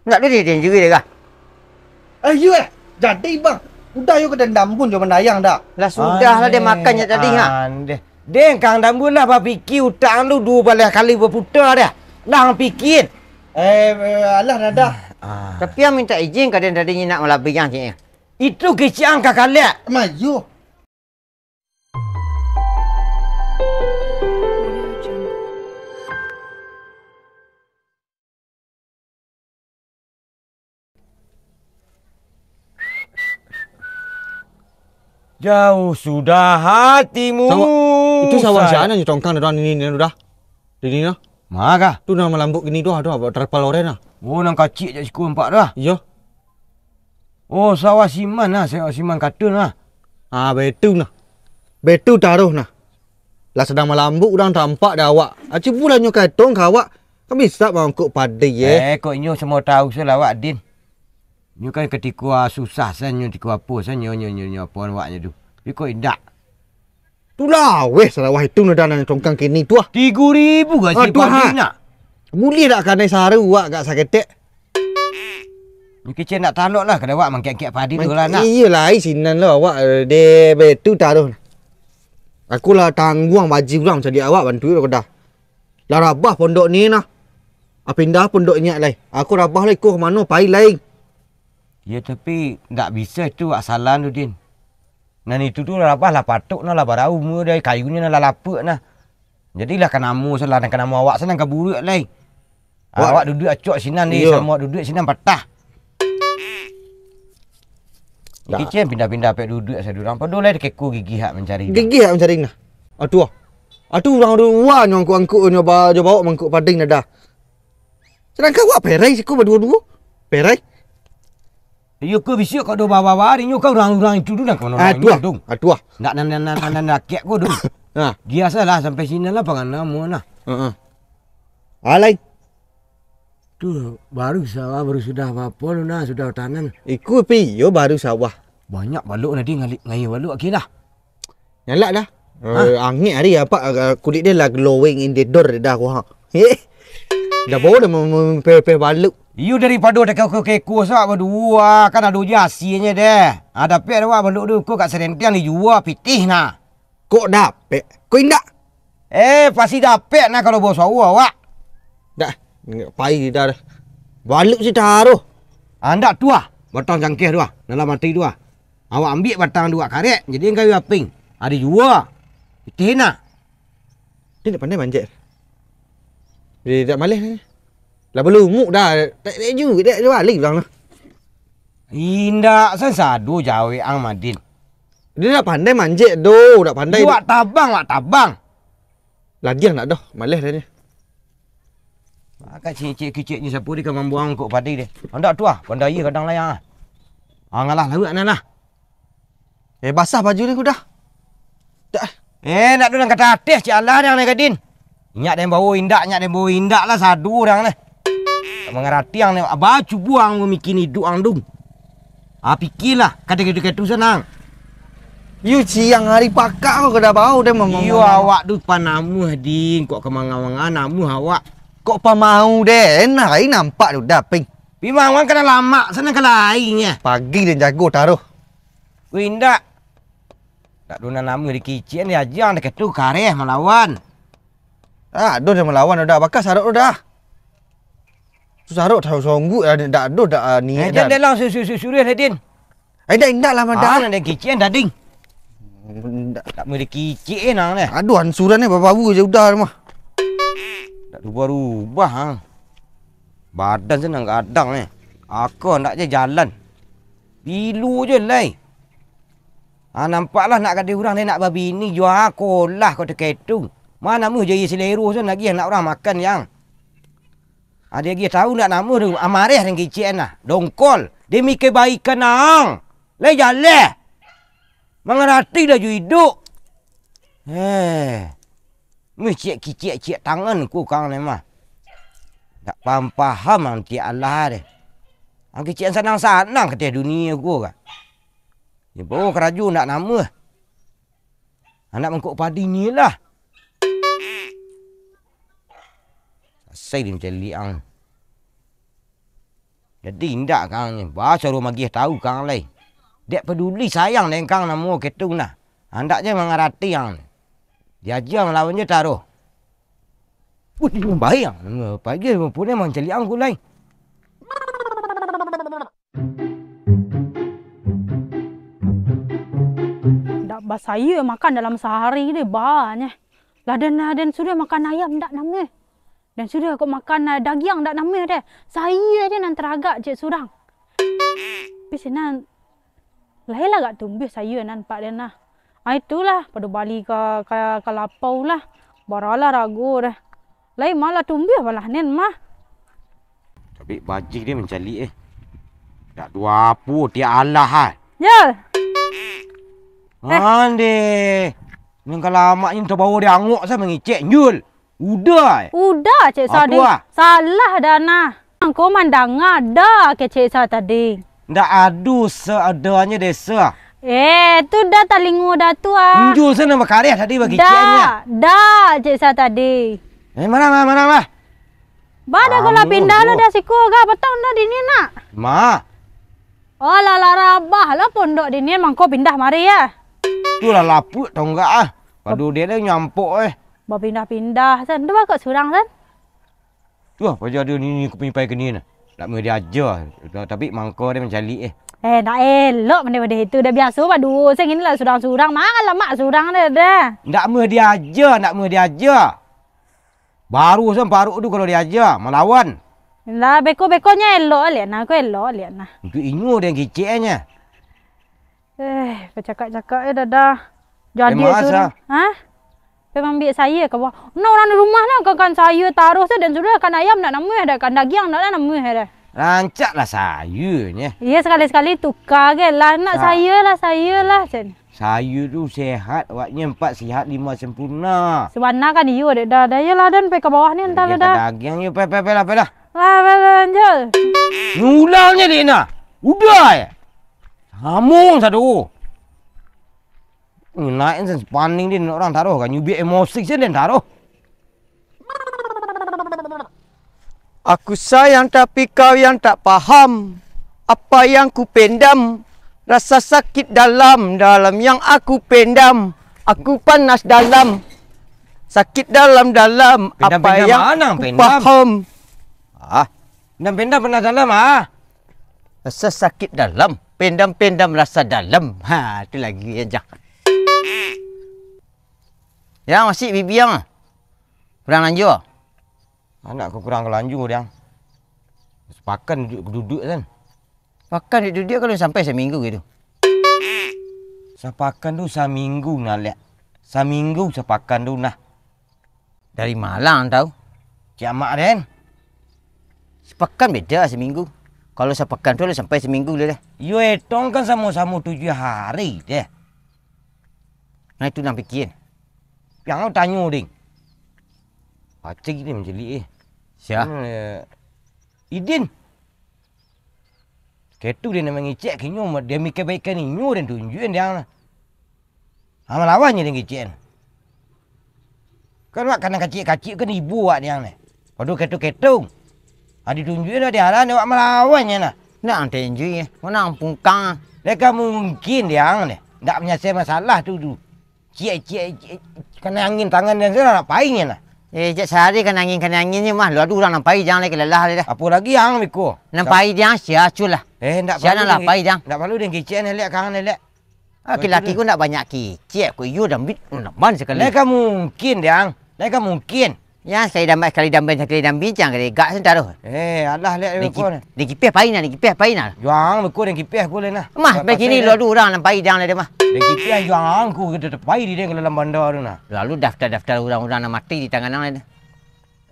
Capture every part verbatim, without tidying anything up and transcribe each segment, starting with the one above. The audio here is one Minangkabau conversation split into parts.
Ndak ado deh, deh, juri deh, kah? Eh, iyo, eh. Jadi, Bang. Udah, yo, ka dendam pun jo mandayang dah. Lah, sudah lah, deh, makan je tadi, ha. Andeh. Deh, Kang Dambun lah bapikir utak ang tu duo baleh kali baputa dah. Lah ang pikir. Eh, eh, alah, dah, dah. Ah. Tapi ang minta izin ka den tadi nak malabih ang, cik. Itu kecek ang ka kalek. Mayo. Jauh sudah hatimu. Sawah, itu sawah sayang. Siapa nan tongkang dah ni, ni, ni, dah? Di ni, nah. Ma kah? Tu nah malambuk kini tu, ado abak terpal oren nah. Oh, nan kacik jak siku nampak tu ah. Iyo. Oh, sawah siman nah, sawah siman katun nah. Ah, betu nah. Betu taruh nah. Lah sadang malambuk urang tampak dek awak. Aci bulan nyo katong ka awak. Kan bisa mangkuk padi, eh. Eh, kok inyo samo tahu se lah awak, Din. Nyo kan katiko, ah, susah san nyo, katiko apo san nyo, nyo, nyo, nyo apo awaknyo tu. Tapi kok indak. Tu laweh salawah itu nan ado nan tongkang kini tu ah. Tigo ribu gaji padi nak. Buliah dak kanai saru awak agak saketek? Nyo kecek nak talok lah, kalau awak mangkek-kek padi tu lah nak. Iyo lai sinan lo awak, eh, deh, betu taruh. Aku lah tangguang baji urang caliak awak bantu tu dah. Lah rabah pondok ni nah. Ah, pindah pondok inyak lai. Aku rabah lai ko ka mano pai lai. Yo, tapi ndak bisa itu wak salah tu, Din. Nan itu tu rabah lah patok nah, lah barau umua deh, kayunyo nah lah lapuak nah. Jadi lah ka namo salah, nan ka namo awak sanan ka buruak lai. Wak. Awak duduak acok sinan deh, iyo. Samo duduak sinan patah. Dah. Kicen pindah-pindah pek duduak sadurang. Pado lai keko gigih hak mancari dah. Gigih hak mancari nah. Atuah. Atuah urang dua nyo angkuk-angkuk nyo ba-, nyo bawok mangkuk pading dah. Sadangkan awak perai siko baduo-duo. Perai. Iyo ko bisiak kok do bawa-bawa, inyo kan urang-urang itu tu nah kono. Atuah. Dong. Atuah. Ndak nan, nan, nan, nan, nan, rakyat ko dong. Nah. Dia salah sampai sinan lah pangan namo nah. Heeh. Alai. Tu, baru sawah, baru sudah apo-apo tu nah, sudah tanan. Iko pi, iyo baru sawah. Banyak balok tadi ngalih, ngaia balok akhir dah. Nyalak dah. Hah? Eh, angek hari apak, eh, kulik dia lah glowing in the door dah, wah. Heh. Dah bau dah mem-, mem-, mempeh-peh balok. Iyo daripado takeko-keko sawak baduo, kan ado je asienyo deh. Ah, dapek awak balok tu, ko kat Serentiang dijua pitih nah. Kok dapek? Kok indak? Eh, pasti dapek nah kalau bawa sawo awak. Dak, pai dah. Balok si taruh. Andak tu ah, batang cangkeh tu ah, dalam ati tu ah. Awak ambiak batang tu awak karek, jadi kayu aping. Ado jua. Pitih nah. Dia dak pandai manjek. Dia dak maleh ni. Lah balumuk dah. Tak, tak juga, dia, dia balik pulang lah. Indak, san sado jawek ang, Madin. Dia dak pandai manjek doh, dak pandai. Wak tabang, wak tabang. Ladiang nak doh, maleh dah ni. Makan cicik-ciciknyo sapu di ka mambuang kok padi deh. Andak tu ah, pandai kadang layang ah. Ah, ngalah lauak nan lah. Eh, basah baju ni kudah. Dak. Eh, nak dulang kata ateh, cik Allah dang ni gadin. Inyak den bawa indak, inyak den bawa indak lah sadu urang ni. Tak mangarati ang ni, abah cubo ang mamikin idup ang dung. Ah, pikirlah, kata-kata tu sanang. Yu ciang hari pakak ko kada bau deh mamang. Iyo, awak tu panamuh, Din, kok kamanga-manga namuh awak. Kok pamau deh, nah, ai nampak tu daping. Pi mamang kana lamak, sanang ka lainnya. Pagi den jago taruh. Ku indak. Tak dona namuh dikicik, diajiang, dikatu kareh malawan. Ah, doh dia malawan, udah bakal sarok udah. Tu sarok tahu songguk dah, dak doh dak, ah, niat dah. Eh, dah. Dah lah, su-, su-, su-, suruh lah, Din. Eh, dah indak lah, madah. Ah, nak dikicik, dah, Ding. Indak. Tak mau dikicik, eh, nang, eh. Aduh, ansuran ni, bawa-bawa je udah mah. Tak rubah-rubah, ha. Badan senang gadang, eh. Aku nak je jalan. Pilu je, lai. Ha, nampaklah nak gadih urang, dia nak babini, jua kolah kau teketu. Mana mu je selero sen lagi nak urang makan, yang. Ado lagi tahu ndak namuh tu, amareh deng kicik nah. Dongkol, demi kebaikan ang. Lai jaleh. Mangarati laju idup. Eh. Meh ciek-kicik ciek tangan ku kang ni mah. Ndak paham-paham ang ciek alah deh. Ang kicik sanang-sanang kateh dunia ku ka. Dia bawa karajo ndak namuh. Anak mangkok padi ni lah. Asai dia macam liang. Jadi indak kang ni, ba suruah magiah tahu kang lai. Dek paduli sayang dek kang namo ketu nah. Andak je mangarati kang ni. Diaja malawan je taruh. Wih, bayang. Pagi punya mancaliak angku lai. Ndak basayua makan dalam sahari deh, banyak. Lah den, lah den sudah makan ayam ndak namuah. Den sudah kok makan, ah, dagiang ndak namuah deh. Sayua je nan taragak cek surang. Tapi sinan, lai lah agak tumbuah sayua nan pak den nah. Ah, itulah, pado bali ka, ka, ka lapau lah. Baralah rago deh. Lai malah tumbuah balah nen mah. Tapi bajih dia mancaliak eh. Dak duo apo tiak alah ah. Ya. Ande. Nang kalamak nyo tabawa dia angok sa mangicek, Jul. Udah eh. Udah, Cek Sadi. Apo ah? Salah dah nah. Angko mandanga dah kecek sa tadi. Ndak ado seadonyo desa. Eh, tu dah talingo dah tu ah. Injul sana bakareh tadi bagiceknyo. Dah, dah, cek sa tadi. Eh, mana, mana, mana, mana? Ba dah kalau pindah lo dah siko ga, patang dah dini nak. Ma. Oh, lah, lah rabah lah pondok dini, mangko pindah mari ya. Tu lah lapuk tonggak ah. Padu dia dah nyampok eh. Bapindah-pindah san. Tu bakok surang san. Tuah, paja ado nini kupipai kini nah. Nak meh diaja. Tapi mangko dia mancaliak eh. Eh, nak elok mande-mande itu. Dah biaso baduo se, kini lah surang-surang. Manglah mak surang dah, dah. Nak meh diaja, nak meh diaja. Baru se paruk tu kalau diaja, malawan. Lah, beko-bekonyo elok liak nah, aku elok liak nah. Untuk inyo dia kiciknyo. Eh, bacakak-cakak eh, dadah. Jadi eh, masa? Ha? Pai mambiak sayua ka bawah. Nah, urang di rumah nah, kan, kan sayua taruh tu, dan sudah kan ayam nak namuah dah, kan dagiang nak namuah dah. Rancak lah sayuanyo. Iya, sekali-sekali tukar ke lah. Nak sayua lah, sayua lah, cen. Sayua tu sehat, awaknyo empat sihat, lima sempurna. Sabana kan iyo, dek dah. Dah, iyolah, dan pai ka bawah ni, entah lah dah. Dagiang, yo, pai, pai, pai lah, pai lah. Lah, pai, pai, lanjut. Ngulangnyo, dek nah. Udah, ya. Samung sado. Ngenain sen sepaning dia nak orang taruh kan. Nyubik emosi sen dia taruh. Aku sayang tapi kau yang tak paham. Apa yang ku pendam. Rasa sakit dalam, dalam yang aku pendam. Aku panas dalam. Sakit dalam-dalam. Pendam, apa pendam yang mana, ku pendam? Paham. Ah. Pendam, pendam panas dalam, ah. Rasa sakit dalam, pendam-pendam rasa dalam. Ha, tu lagu aja. Yang masih bibiang. Kurang lanjur. Anak kau kurang lanjur, Dang. Sepakan duduk-duduk kan. Sepakan duduk-duduk kalau sampai seminggu gitu. Sepakan tu seminggu nah, Lek. Seminggu sepakan tu nah. Dari malang tau. Cik Amak den. Sepekan beda seminggu. Kalau sepekan tu lah sampai seminggu lah dah. Yo etong kan samo-samo tujuh hari deh. Nah itu nang pikian. Yang tanyo ding. Pacik ni menjelik eh. Sia? Hmm, eh, Idin. Ketu dia nak mangecek kinyo, dia mikir baikan inyo dan tunjukin dia. Ha, malawan je dengan kecek. Kan wak kanang kacik-kacik kan ibu wak diang ni. Padu ketu-ketu. Ha, ditunjukin wak diaran wak malawan je nah. Nak antai enjui eh. Mana pungkang. Deka mungkin diang ni. Ndak menyelesai masalah tu tu. Ciek ciek ciek. Kena angin tangan dan sana nak pai je nah. Eh, cek sehari kena angin kena angin je mah. Lu adu urang nampai jang lagi lelah dia dah. Apo lagi yang biko. Nampai jang sia cul lah. Eh, ndak sia perlu nak lah pai jang. Ndak perlu dia kecek ni lek kang ni lek. Laki-laki ku ndak banyak kicik, ku iyo dambit, oh, naman sekali. Lai ka mungkin, Dang. Lai ka mungkin. Ya, sekali dambai, sekali dambai, sekali dambai, jangan kali gak sentaro. Eh, alah, lihat dia kipeh pai nah, dia kipeh pai nah. Juang beko dia kipeh ku lah nah. Mah, begini lo dua orang nampak idang lah dia mah. Dia kipeh juang ku kita tepai di dia dalam bandar tu nah. Lalu daftar-daftar orang-orang nak mati di tangan nang lah.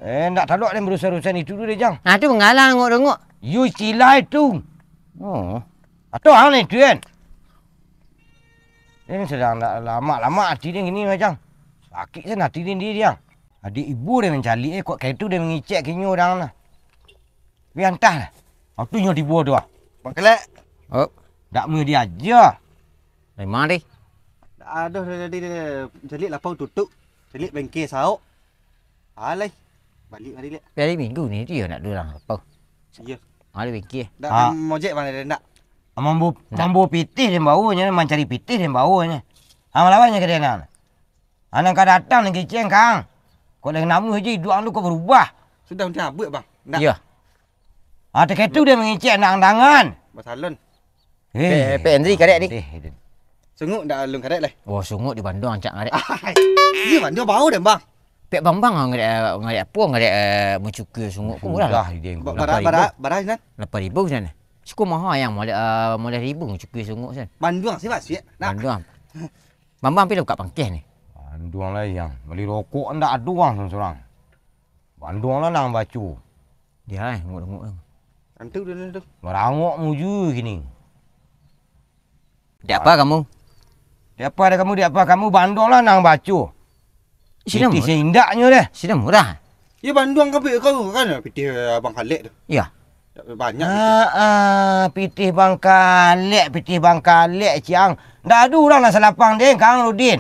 Eh, ndak talok dia berurusan-urusan itu tu dia, Jang. Nah, tu mengalang rengok-rengok. Yo istilah itu. Oh. Atau hang ni tu kan. Ini sedang ndak lama-lama hati dia gini macam. Sakit kan hati dia, dia, dia. Adik ibu dia mencalik eh, kok kayak tu dia mengicek kinyo orang lah. Tapi antah lah. Waktu nyo tibo tu ah. Bang Kelek. Oh. Dak mau dia aja. Memang deh. Dak ada dari tadi dia mencalik lapau tutup. Mencalik bengke sauk. Alai. Balik mari lek. Hari Minggu ni dia nak dua orang lapau. Iya. Mari bingkih. Dak, ah, mojek bang, dak, dak. Mambo, ndak. Mambo pitih den bawa nyo, mancari pitih den bawa nyo. Ah, malawan nyo ka den, nah. Anang ka datang nan kiceng, Kang. Kok lai namuah je iduang tu kok barubah. Sudah untiang abuak, Bang. Ndak. Iyo. Ah, takah tu den mangecek anak dangan. Basalon. Eh, P N R I karek ni. Eh, eh. Sunguak ndak alun karek lai. Oh, sunguak di Bandung rancak karek. Iyo, Bandung bau den, Bang. Pek Bambang ngarek, ngarek apo, ngarek, eh, mancukia sunguak ko murah lah. Sudah, Ding. Ba-, bara, bara, bara sinan? Lapan ribu sinan. Siko maha yang moleh, eh, moleh ribu mancukia sunguak sinan. Banduang sih, Mas, ya. Nah. Banduang. Bambang pi lah buka pangkeh ni. Banduang lah yang. Bali rokok ndak ado urang surang-surang. Banduang lah nang baco. Dia, eh, nguk-nguk. Antu dah, dah, dah. Marangok muju kini. Di apa kamu? Di apa dah kamu, di apa kamu? Banduang lah nang baco. Sini murah. Pitih sindaknyo deh. Sini murah. Ya, banduang ka pitih kau kan, pitih abang Kalek tu. Ya. Banyak pitih. Ah, ah, pitih bang Kalek, pitih bang Kalek, ciang. Ndak ado urang lah salapang den, Kang Rudin.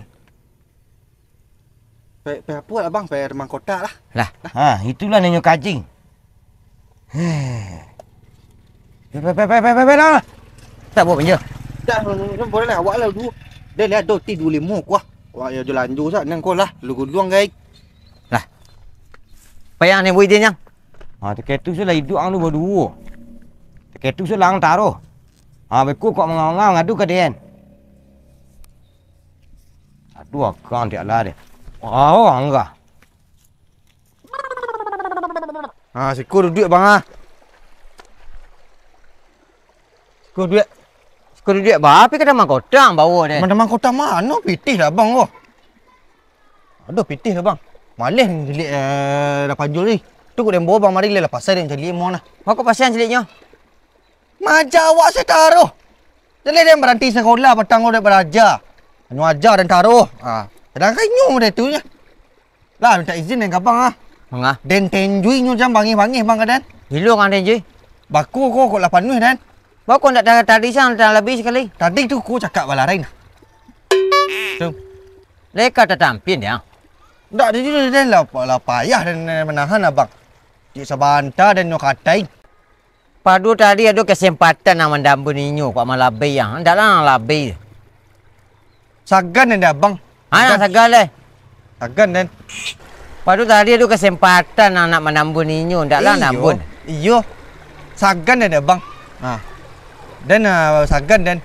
Pai, pai apo lah, Bang? Pai rumah kotak lah. Lah. Ha, itulah nan nyo kajing. Heh. Pai, pai, pai, pai, pai, pai, lah. Tak buat banja. Dah, boleh lah. Awak lah dulu. Dah lah, doti dua limo kuah. Awak yo jalan jo sak, nang ko lah. Lu guduang, gai. Lah. Payah ni buat dia, Nyang. Ha, takah tu sudah iduang tu baduo. Takah tu sudah lang taruh. Ha, beko kok mangau-ngau ngadu ka den. Aduh, akang tiak lah deh. Oh, anggah. Ha, siko duduak, Bang, ah. Siko duduak. Siko duduak ba api ka Taman Kota bawo deh. Taman Kota mano pitih dah, Bang, ko? Aduh, pitih dah, Bang. Maleh caliak, eh, dah panjul ni. Tu kok den bawo, Bang, mari lah pasai den caliak mo nah. Mako pasai caliaknyo. Maja awak se taruh. Jaleh den baranti sakolah, patang ko dek baraja. Hanyo aja den taruh. Ha, sadangkan inyo model tu nyo. Lah, mintak izin den ka abang ah. Manga? Den tenjui nyo jan bangih-bangih bang ka den. Gilo kan tenjui? Bako ko kok lah panuah den. Bako ndak ta-, tadi sang tang labiah sakali. Tadi tu ko cakak balarai nah. Tu. Leka tatampin dia. Ndak, di, di, den lah, lah payah den manahan abang. Cik sabanta den nyo katai. Pado tadi ado kesempatan nak mandambun inyo, kok malabai ah. Ndak lah malabai. Sagan den dek abang. Ha, sagan. Sagan deh. Sagan den. Pado tadi ado kesempatan nak, nak mandambun inyo, ndak lah nambun. Iyo. Sagan den dek abang. Ha. Den, ah, sagan den.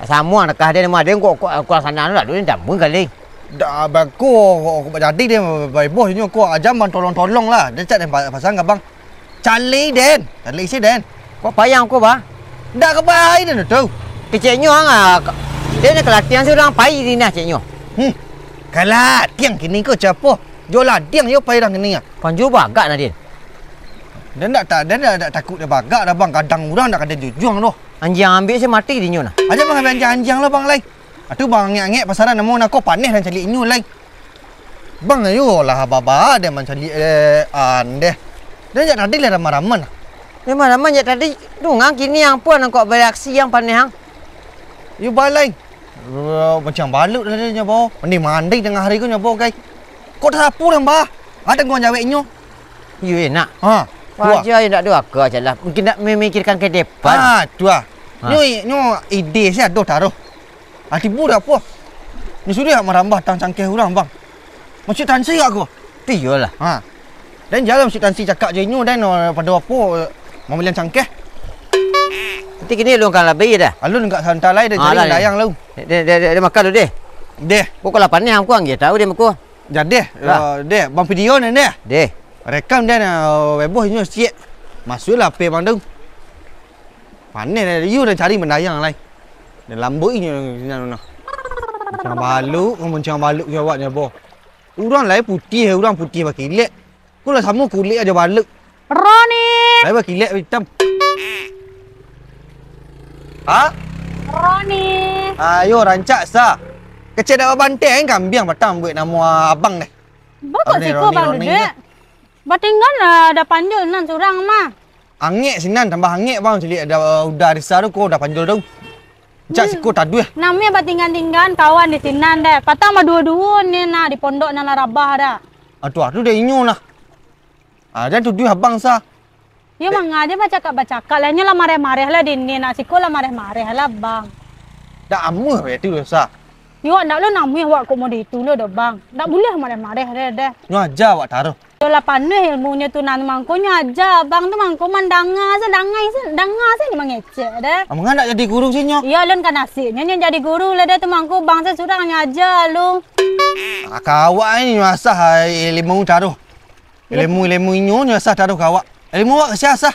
Samo nakah den mah, den kok, kok, kok sana tu lah, den tambun kali. Dak bako, kok, kok jadi den, bai boh inyo kok, aja bang tolong-tolong lah. Den cak den pa-, pasang ka bang. Cali den, cali isi den. Kok payang ko, bah? Dak ka bai den tu. Keceknyo ang, ah, ka-, den ka latihan surang pai di nah ceknyo. Hmm. Ka latihan kini ko capo. Jo ladiang yo pai dah kini ah. Panjo bagak nah den. Den dak ta-, den dak, dak takut den bagak dah bang, kadang urang dak ka den jujuang doh. Anjiang ambiak se mati dinyo nah. Aja bang ambiak anjiang-anjiang lah bang lai. Atu bang angek-angek pasaran namo nako paneh dan caliak inyo lai. Bang ayo lah baba den mancaliak, eh, an deh. Den jak tadi lah raman-raman. Raman-raman jak tadi. Dungang kini ang puan ang kok bereaksi yang paneh ang. Yo balai. Mancang baluik lah den nyo bao. Mandi-mandi tangah hari ko nyo bao gai. Kok tasapu lah bah. Ado guang jaweknyo. Iyo, enak. Ha. Wajar yo ndak ado aka cak lah. Mungkin nak memikirkan ke depan. Ha, tu ah. Ha. Nyo, nyo ide se ado taruh. Ha, tibo dah apo? Nyo suruah marambah tang cangkeh urang, bang. Maksud tansi ko? Iyolah. Ha. Dan jalan maksud tansi cakak jo inyo dan, eh, pado apo, eh, mamilihan cangkeh. Nanti kini alun ka labiah dah. Alun ka santa lai dah. Ha, cari lah, dayang lah. Deh, deh, deh, deh, makan dulu deh. Deh. Pokok lapan ni aku anggih tahu deh mako. Jadeh, lah. Eh, deh, bang video ni deh. Deh. Rekam deh, nah, weboh inyo siek. Masuaklah H P bang tu. Paneh deh, iyo dah cari mandayang lai. Dah lambuik inyo sinan tu nah. Mancang baluik, mancang baluik jo awak nyo boh. Urang lai putiah, urang putiah bakilek. Ko lah samo kulik ajo baluik. Roni. Lai bakilek itam. Ha? Roni. Ayo rancak sa. Kecek dak babanteng kambiang patang buek namo abang deh. Bako siko bang duduk. Batinggan lah dah panjul nan surang mah. Angek sinan tambah angek bang, ciliak dah udah desa tu ko dah panjul tu. Cak siko taduah. Namiah batinggan-tinggan kawan di sinan deh. Patang baduo-duo ni nah di pondok nan lah rabah dah. Atuh, atuh deh inyo nah. Ah, jan tuduah abang sa. Yo, manga je bacakak-bacakak lah. Nyo lah mareh-mareh lah dini. Nak siko lah mareh-mareh lah, Bang. Dak amuah bae tu dosa. Yo, ndak lo namuah awak kok mode itu lo doh, Bang. Ndak buliah mareh-mareh deh, deh. Nyo aja awak taruh. Yo lah panuah ilmunyo tu nan mangko nyo aja, Bang tu mangko mandanga se, dangai se, danga se nyo mangecek deh. Amun ndak jadi guru sinyo. Iyo, alun ka nasiknyo nyo jadi guru lah deh tu mangko, Bang se surang nyo aja lu. Ah, ka awak ni nyo asah ilmu taruh. Ilmu-ilmu inyo nyo asah taruh ka awak. Ilmu awak ka sia asah?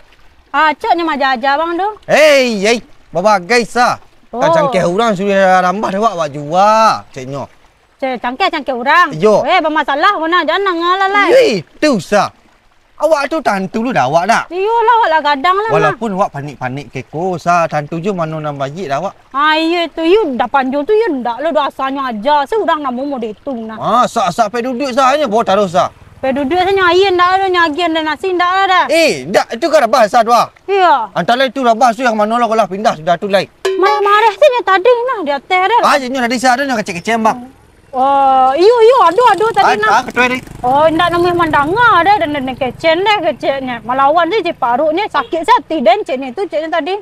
Ah, acok nyo maja-aja Bang tu. Hei, hei, babagai sa. Oh. Kan cangkeh urang sudah rambah dek awak, awak jua, ceknyo. Cek cangkeh, cangkeh urang. Iyo. Eh, bamasalah ko nah, jan nanga lah lai. Yoi, tu sa. Awak tu tantu lu dah awak dah. Iyolah, awak lah gadang lah, Bang. Walaupun awak panik-panik keko sa, tantu jo mano nan baiak dah awak. Ah, iyo tu, iyo dah panjo tu, iyo ndak lo dosanyo aja, surang namo mode itu nah. Ah, sak-sak pe duduak sa, nyo bawa taruh sa. Pe duduak sa nyo aia ndak ado, nyo agiah ndak nasi ndak ado dah. Eh, ndak, itu kan rabah sa tu ah. Iyo. Antara itu rabah su yang mano lah, kalau pindah sudah tu lai. Marah-marah se nyo tadi nah di ateh dah. Ah, nyo tadi sa ado nyo kecek-kecek, Bang. Oh, iyo, iyo, ado, ado tadi ah, nah. Ah, ketua ni. Oh, ndak namuah mandanga dah, dan, dan kecek deh, keceknyo. Malawan se cik paruknyo, sakik se ati den, ceknyo tu, ceknyo tadi.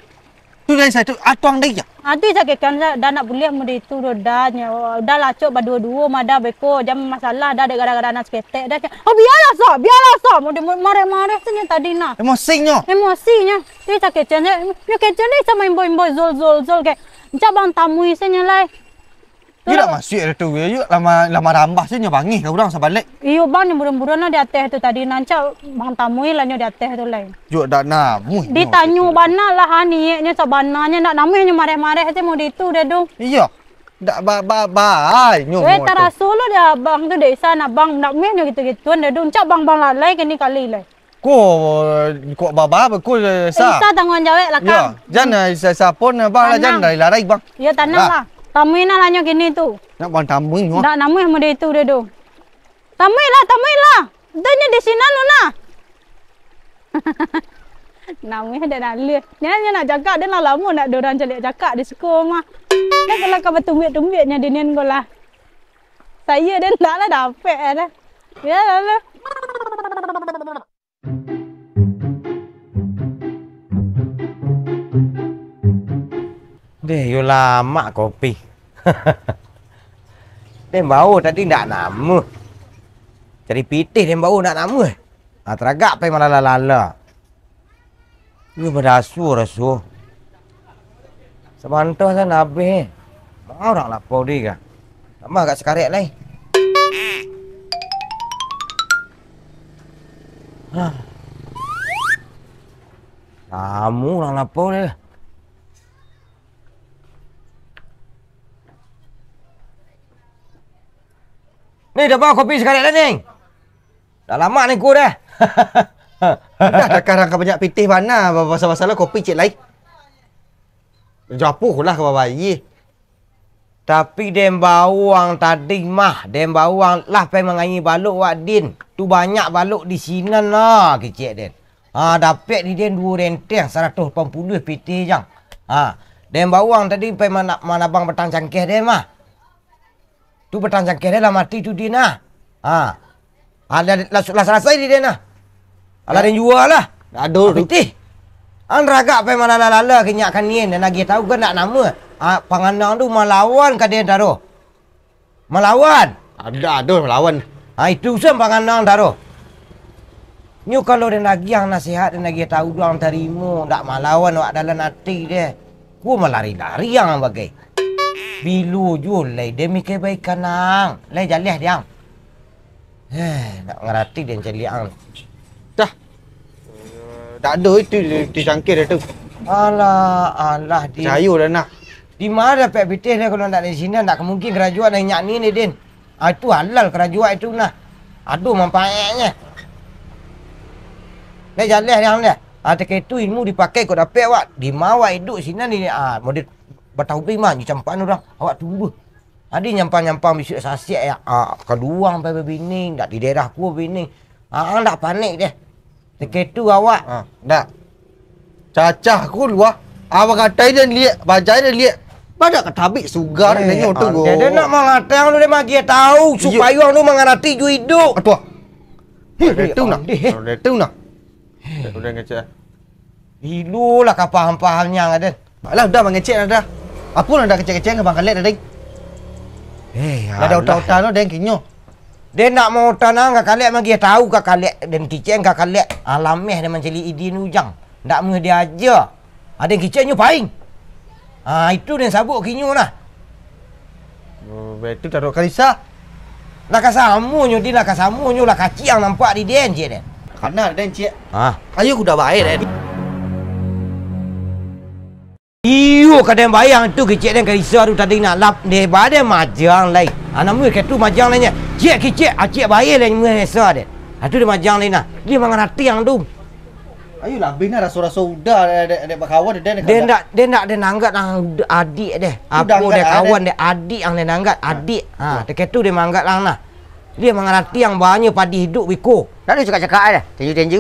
Tu dari satu atuang dari ya. Ah, tu sakik kan, dah nak buliah mode itu dah, dah, nyo. Dah lah, cok, baduo-duo mah dah beko, jan masalah dah, dek gara-gara anak saketek dah. Oh, bialah sa, bialah sa, mode marah-marah se nyo tadi nah. Emosinyo. Emosinyo. Tu sakik kan, nyo kecek deh sama imbau-imbau zol, zol, zol, kayak, "Ncak Bang tamui se nyo lai." Iyo dak masuak dah tu. Iyo, lama, lama rambah se nyo bangih ka urang sabalek. Iyo, Bang, nyo buruan-buruan lah di ateh tu tadi. Nancak Bang tamui lah nyo di ateh tu lai. Iyo, dak namuah nyo. Ditanyo bana lah, ha, nieknyo sabananyo ndak namuah nyo mareh-mareh se mode itu deh tu. Iyo. Dak ba, ba, ba, ai, nyo. Eh, taraso lo di abang tu, dek Isan, abang ndak namuah nyo gitu-gituan deh tu. Ncak Bang, Bang lalai kini kali lai. Ko, kok baba, ko, eh, sa. Isa tangguang jawek lah, Yo, Kang. Jan, eh, sa, sa pun, eh, bang, lah, jan, tanang. Lari-lari, bang. Yo, tanang lah. Lah. Tamui nah lah nyo kini tu. Nak bang tamui, wah. Ndak namuah mode itu deh tu. Tamui lah, tamui lah. Dah nyo di sinan tu nah. Namuah dah nalih. Nyo, nyo nak cakak, dah lah lamo nak dorang caliak cakak di siko mah. Dah kalau ka batumbiak-tumbiak nyo di nian ko lah. Sayo dah ndak lah dapek dah. Yo lah lah. Deh, yo lamak kopi. Den Bao tadi ndak namuah. Cari pitih Den Bao ndak namuah. Ah, taragak pai malala-lala. Iyo, badaso raso. Sabanta sajo abih. Ma urang lapau deh ka. Tambah agak sakarek lai. Hah. Lamo urang lapau deh. Ni, dapek kopi sakarek lai, Ning. Dah lamo ni ku dah. Dah, takah rang ka banyak pitih bana, basah-basah lah kopi cek lai. Japuh lah ka babayie. Tapi Den Bawang tadi mah, Den Bawang lah pai mangayi balok wak Din. Tu banyak balok di sinan lah, kecek Den. Ha, dapek di Den duo renteng saratuih lapan puluah pitih jang. Ha, Den Bawang tadi pai mana-, manabang batang cangkeh Den mah. Tu batang cangkeh deh lah mati tu Din ah. Ha. Alah, lah, lah salasai di Din ah. Alah, ya. Den jua lah. Ado tu. Pitih. An ragak pai malala-lala ka nyak ka nian, den agiah tahu kan ndak namuah. Ah, panganang tu malawan ka den taruh. Malawan. Ado, ado malawan. Ha, itu se panganang taruh. Nyo kalau den agiah nasihat, den agiah tahu, duang tarimo, ndak malawan awak dalam ati deh. Ko malari-lari ang bagai. Bilo juo lai den mikeh baikan ang. Lai jaleh deh ang. Heh, ndak ngarati den caliak ang. Dah. Dak ado itu, itu cangkir tu. Alah, alah, Din. Cayo dah nah. Di ma dapek pitih deh kalau ndak di sinan, ndak mungkin karajo ndak nyak ni, Din. Ah, itu halal karajo itu nah. Ado manfaatnyo. Neh jaleh deh ang deh. Ah, takah itu ilmu dipakai kok dapek awak. Di ma awak iduik sinan ni, ah, model bataubi mah, nyo campakan urang. Awak tumbuah. Adi nyampang-nyampang bisuak sasiak ya. Ah, kaduang pai babini, ndak di daerah ku babini. Ah, ndak panik deh. Takah itu awak. Ah, ndak. Cacah ku luah. Abang katai dan liek, bajai dan liek. Badak katabik sugar eh, nyo tu. Dia nak mangatang tu dia magiah tahu. Iyo. Supayo ang tu mangarati jo iduik. Atuh. Heh, itu nah. Itu nah. Udah ngecek. Gilo lah ka paham-paham niang, Aden. Alah, udah mangecek dah. Apo nan dah kecek-kecek ka Bang Kalek tadi? Eh, Lah ada alah. Utak-utak no, Den, kinyo. Den nak mau tanang ka Kalek, magi tahu ka Kalek, den kicek ka Kalek. Alameh den mancaliak idin ujang. Ndak meh diaja. Aden kicek nyo paing. Ah, itu den sabuk kinyo nah. Oh, itu taruh kalisa. Lah ka samonyo, Din, lah ka samonyo, lah kaciang nampak di den, cek den. Kana den, cek. Ah. Ayo kuda bae, den. Iyo, ka den bayang tu kicek den kalisa tu tadi nak lap, de bae den majang lai. Anak murid ka tu majang lai nyo. Cek kicek, acek bae lai meh esa den. Atu den majang lai nah. Dia mangarati ang tu. Ayo lah, abih nah raso-raso udah, dek, dek bakawan, dek, dek, Dia ndak, dia ndak ada nanggat nang adiak deh. Udah Apo angkat deh lah, kawan deh. Deh, adiak yang dia nanggat, adiak. Ha, dekat tu dia manggat lang nah. Dia mangarati yang banyak padi hidup biko. Ndak ada cakak-cakak deh, tenju-tenju.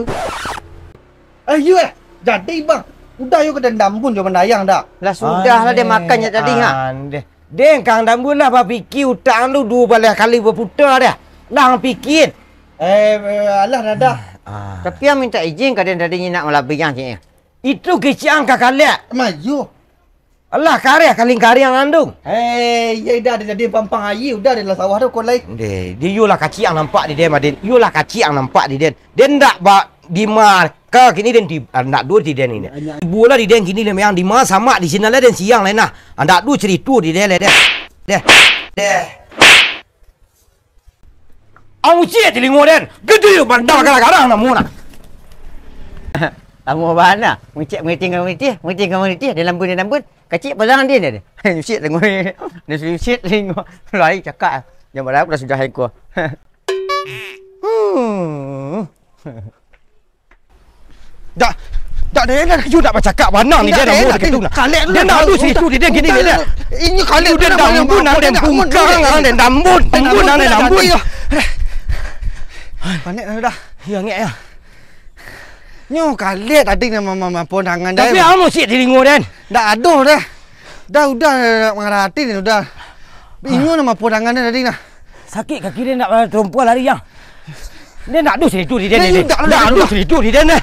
Eh, iyo eh. Jadi, Bang. Udah yo ka den dambun jo mandayang dah. Lah, sudah lah dia makan je tadi, ha. Andeh. Deh, kang dambun lah bapikir utak ang tu dua baleh kali baputa dah. Lah ang pikir. Eh, eh, alah, dah, dah. Ah. Tapi ang minta izin ka den tadi nak malabiang cik. Itu kicik ang ka Kalek. Mayu. Alah, kareh kaling kariang andung. Eh, iya dah, dah jadi pampang aia, udah dah lah sawah tu kau lai. Deh, dia iyolah kacik ang nampak di den, Madin. Iyolah kacik ang nampak di den. Den ndak ba-, di ma-, ka kini den ti-, ah, ndak duo di den ini. Ibu lah di den kini lah, memang di ma samak di sini lah den siang lah nah. Ah, ndak duo cerita di den lah deh. Deh. Deh. Ang uciak tilingo den, gede bandar garang-garang namo nah. Lamo bana, uciak meriting ka meriting, meriting ka meriting, dalam pun dalam pun. Kacik palang dia ni. Uciak tengok. Dia uciak tengok. Lai cakak. Jam bara lah sudah iko. Hmm. Dak, dak, den, den, you nak bacakak bana ni, den, namo dekat tu nah. Kalek den nak adu situ, den gini, den. Inyo kalek den dambun, den pungkang, den dambun, dambun, den dambun. Panek dah. Ya, ngek ya. Nyo kalek tadi nama mama pon tangan dah. Tapi amo sik tilingo den. Dak ado dah. Dah udah nak mangarati ni udah. Inyo nama pon tangan dah tadi nah. Sakik kaki den nak terompuan lari yang. Den nak adu situ di den ni. Den nak adu situ di den ni.